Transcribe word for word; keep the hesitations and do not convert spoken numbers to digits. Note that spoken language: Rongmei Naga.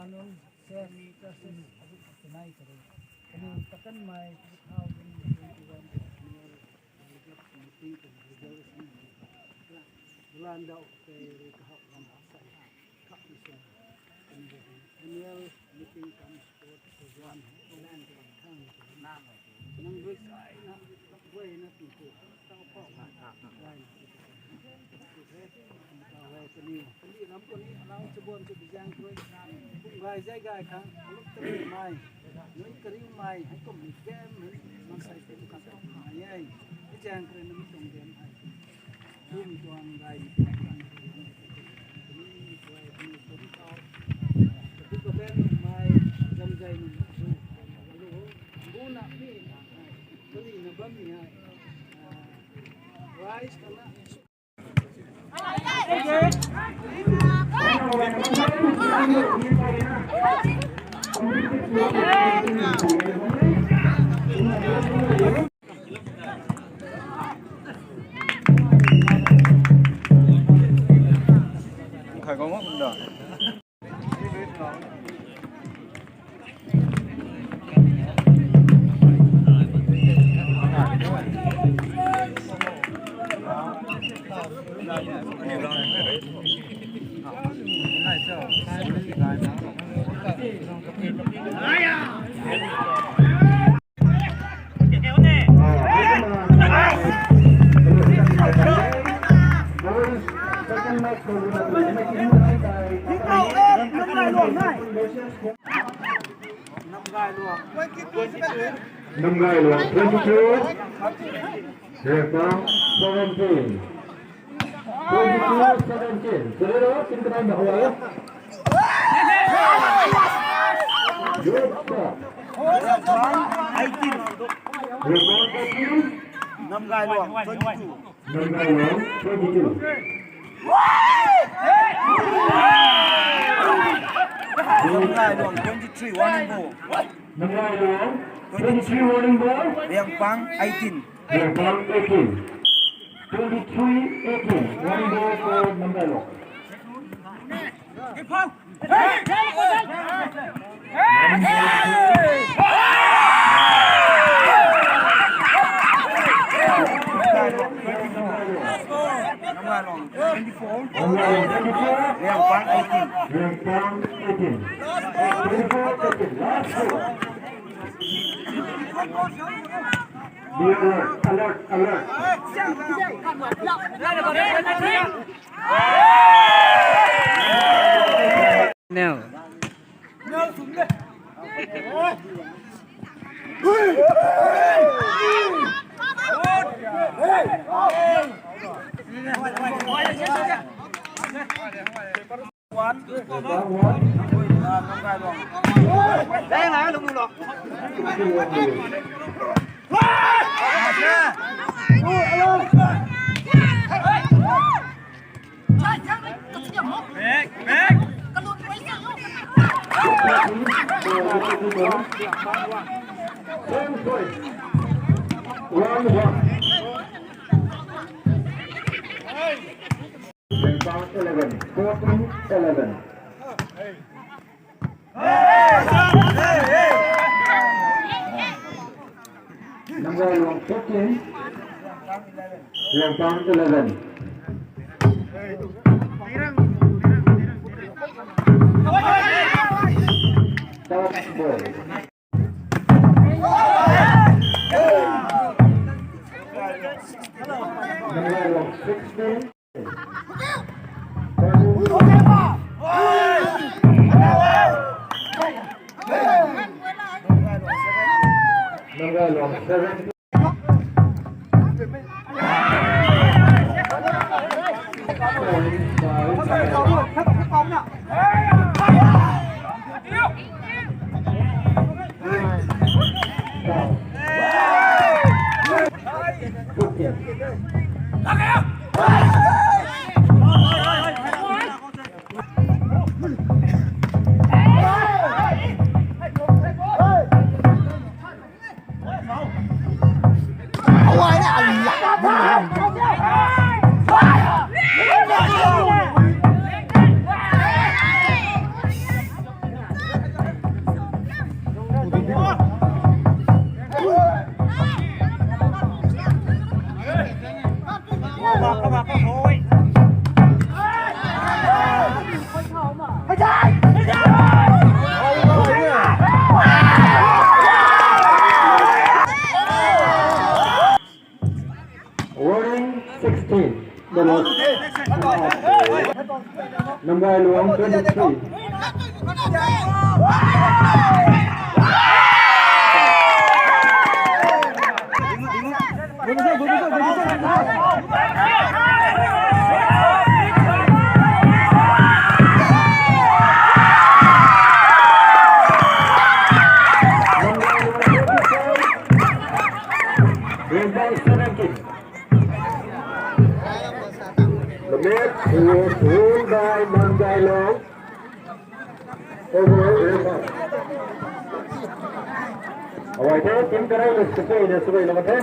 Anun, Seth, Justice, azu kanei kare. Kaniw takanmei two thousand twenty-one annual delegate meeting kan resolution Landa te rui kahak lam asai. Kak ni sina. Annual meeting cum sport program plan kan khang. Nang rui sai na, wei na tu tu. Tau pau. Wei na tu tu. Tu the. Tau wei kani. Kani ram kani, anau chabon chu biziang rui. Pung gai zai gai khang. Aluk tari mai. Nui kari mai. Hai kum ni game. Mansai kum khang mai ye. Biziang rui nami tong game hai. Namgailuang twenty-two, Rengpang seventeen. Twenty-two seventeen. Zero, team kanei na hua. Good shot. Eighteen. Rengpang eighteen. Namgailuang twenty-two. Namgailuang twenty-two. Namgailuang twenty-three, warning ball. Namgailuang twenty-three, warning ball. Rengpang eighteen. Rengpang eighteen. Twenty-three eighteen. Warning ball for Namgailuang. Namgailuang twenty-four. Rengpang eighteen. Rengpang eighteen. Twenty-four eighteen. Last score. Be alert, alert, alert. Now. One one. Rengpang eleven, fourteen eleven. Namgailuang fourteen, Rengpang eleven. Top ball. Namgailuang sixteen. Namgailuang seven. Lamit, who is ruled by Mangai Long. Overall, Lamit. Alright, eh, team karai le sepaina sepaina mate.